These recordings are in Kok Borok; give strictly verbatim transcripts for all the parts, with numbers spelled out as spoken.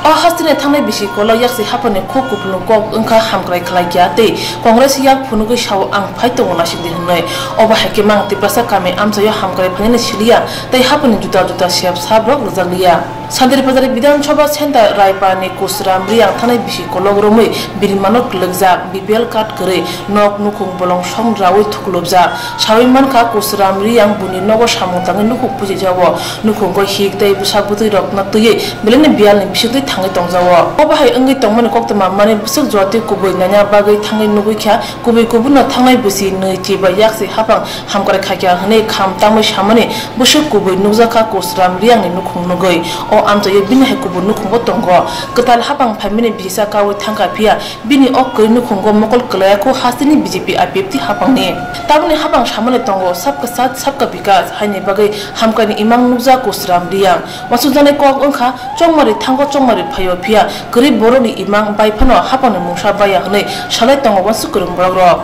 O hasteni thangnai bisi kolok yaksi haphangni khuk kupulung kok wngkha hamkrai khlaikya tei Congress yak phunugwi sao ang phai tongo nasikdi hwnwi. Obo hai khe mang Tiprasa kami amchaio hamkrai phainani siliya tei haphangni juda juda sep sabrok rwjakliya. Santri Bazar Bidhan Sabha Center Raipani Kusram Riyang thangnai bisi kolok romwi birimano kwlwkjak B P L card kwrwi nok nukhung bolong song raui thuklubjak. Saui mankha Kusram Riyang buni nogo samung tangwi nukhung pusijago. Nukhungo hik tei bwsak bwtwi rokno twiwi belai ni biyal ni bisingtwi thangwi tongjago. Obo hai wngwi tongmani koktwma mani bwswk jotwi kubui naina bagwi thangwi nugwi kha, kubui kubui no thangnai bwsi nwi chiba yaksi haphang hamkrai khaikha hwnwi kham tangwi samani bwswk kubui nukjakha Kusram Riyang ni nukhung nugwi. O amchaio bini hai kubui nukhungo tongo. Kwtal haphang phaimani bisa kaui thangkha phiya bini o kwrwi nukhungo mokol kwlaiya khu hasteni B J P I P F T haphangni. Tamoni haphang samani tongo sabka sat sabka bikas haini bagwi hamkrai ni imang nukjak Kusram Riyang. Wansukjaknai kok wngkha, chongmari thango chongmari phaio phiya kwrwi borokni imang bai phano haphangni mungsa baiya hwnwi salai tongo wansuk kwrwng borok rok.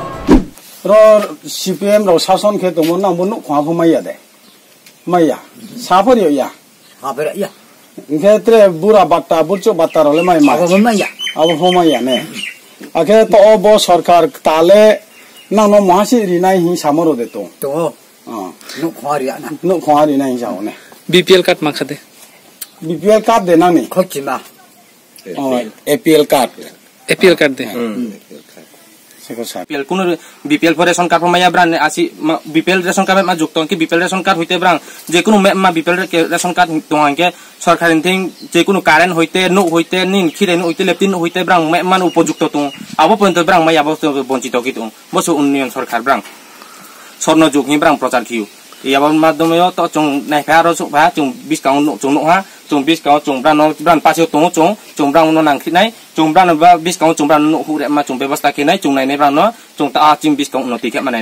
Ro C P M rok sason khe tongmo nang bo nuk khwa pho maiya de. Maiya. Sa pho riya. Haber ya. Hingkhe tre bura batta, bulchuk batta rok le mai mai. Abo bo maiya. Abo pho maiya ne. Akhe to o bo sorkar tale nang no mahasi rinai hin samo ro de to. To. Oh. Nuk khwa riya na. Nuk khwa rinai hin samo ne. B P L card mankha de. B P L card de nang ni. Khokchima. Oh, A P L card. A P L card de. Hmm. Seko sa. B P L kuno B P L pho ration card pho maya brang ni asi ma, B P L ration card ma jukto ki B P L ration card hoite brang je kuno ma, ma B P L re-, ration card tong hangke sorkar ni thing je kuno current hoite, nuk hoite, nin khire nuk hoite, leptin nuk hoite brang ma, man upojukto tong. Abo ponto brang maya abo to bonchito ki tong. Boso unniyon sorkar brang. Sorno jug hi brang prochar khiyo. Yabon madhyome o to chwng naikha aro chwng pha, chwng biskang o chwng nukha, chwng biskang o chwng brano, bran pasio tongo chwng, chwng brano nangkhinai, chwng brano ba biskang o chwng brano nukhuk rema chwng bebosta khinai, chwng nainai brano, chwng ta a chwng biskang unnoti khe manai.